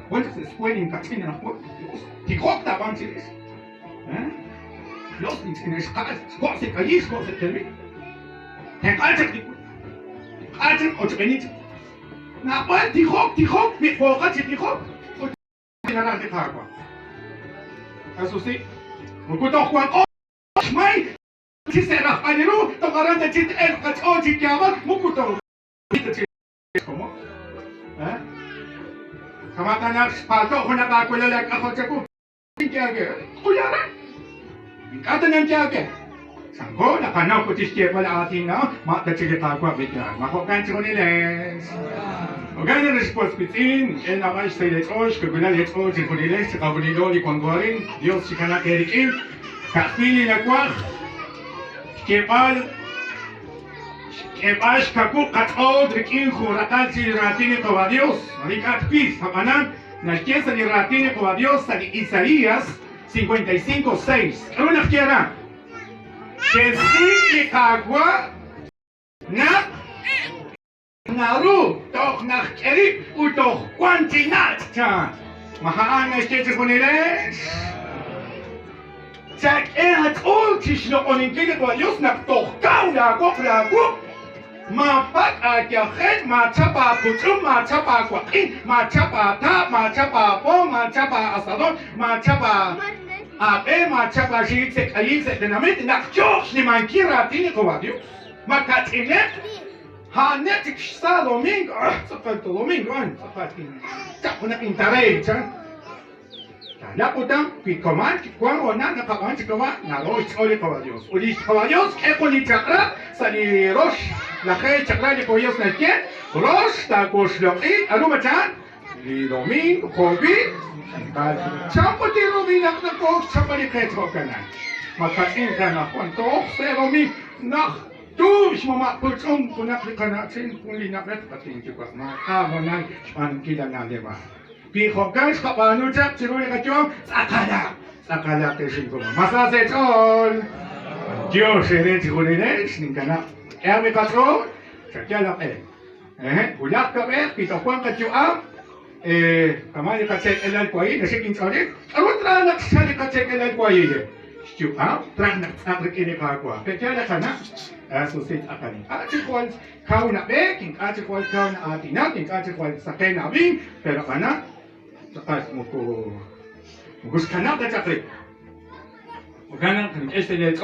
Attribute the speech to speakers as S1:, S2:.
S1: Wan chaq sa' escuela inkach'in anaqwan. Dios, tijok taab'aan chirix. Dios, ninch'ina ixqa'al, xko' sa' k'ayil, xko' sa' tenamit. Tenq'a chaq li Tenq'a chaq ochb'eeni chaq. Naab'al tijok, tijok, wiq'wooqat chi tijok. Ut naraj li Qaawa'. Asusi, moko toj wanqo xmay chi sa' rajb'al ru, toj aran ta chi t-elq qach'ool chi yaab'ak, moko toj xkomon. Kama' ta naq xpaalto' junaq aawalal aak'ajol chawu. Ink'a' ta nanyaage. Chanko naqanaw ut xyeeb'al aatin na ma ta chik li Qaawa' b'itlaal. Ma jo'kan chijunilex? Jo'kan naq ex was wiitz'in, k'e naab'al xsahil eech'ool, xkawilal eech'ool chijunilex, chiqajunilo li wanko arin. Dios chikanaaq eerik'in. Ka'ajwi' li nawaj xyeeb'al xk'eeb'al xkawub' qach'ool rik'in jun raqal chi raatin li Qaawa' Dios. Ink'a' twis, ab'anan Naxye sa' li raatin li Qaawa' Dios sa' li Isaías 55:6. K'aru naxye aran? Chesik' li Qaawa' naq naru toj naxk'e rib' ut toj wank chi nach' chan. Ma a'an naxye chejunilex? Chak'e aach'ool chi xloq'oninkil li Qaawa' Dios naq toj kaw laawoq laawuq'. Maapak' aayajel, maachap aapuch'um, maachap aawaq'in, maachap aataab', maachap aapom, maachap aasadon, maachap aab'e, maachap aaxikik sa' k'ayil sa' tenamit, naq yooq xnimankil raatin li Qaawa' Dios. Ma kach'ineb'? A'aneb' chik xsa' domingo, ah, tz'aqal to domingo, ay, tz'aqal chaq junaq intarey, chan. Naq utan, wi koman wank hoonal naqab'aan chi kama' naro xch'ool li Qaawa' Dios. Ut li Qaawa' Dios k'e jun li chaq'rab' sa' li rox lajeeb' chaq'rab' li Qaawa' Dios naxye, rox taawoxloq'i k'aru machan li domingo jo'wi' chan ut li romi naq nakook xchapb'al li qeech jo'kanan. Ma kach'in qe anaqwan toj se' romi naq tuub' xmama' puch'um junaq li qana'chin jun li na'b'ej qatinyuwa' maak'a' hoonal xb'aanunkil a na'leb' a'an. Wi jo'kan xqab'aanu chaq chiru li qayu'am, tz'aqalaq, tz'aqalaq ex inkomon. Ma sa sa' eech'ool? B'antiox eere chijunilex, ninkanab' k'ehaq li qach'ool, chayal aq'e. Ehe, wulaj kab'ej, wi toj wan qayu'am, kama' li qacheek'elal wahil, naxik inch'oolil, k'a'ru traj naq xchal li qacheek'elal wahil? Xyu'am, traj naq tz'aq rik'in li Qaawa'. Pe'yaal li qana'? Asusi tz'aqal. Ink'a' chi jwal Kaw nab'eek, ink'a' chik jwal kaw na'aatinak, ink'a' chik jwal saqen na'ab'ink, pero ab'anan tz'aqal moko moko xkanab' ta chaq rib'. Jo'kan naq rik'in xsahil eech'ool.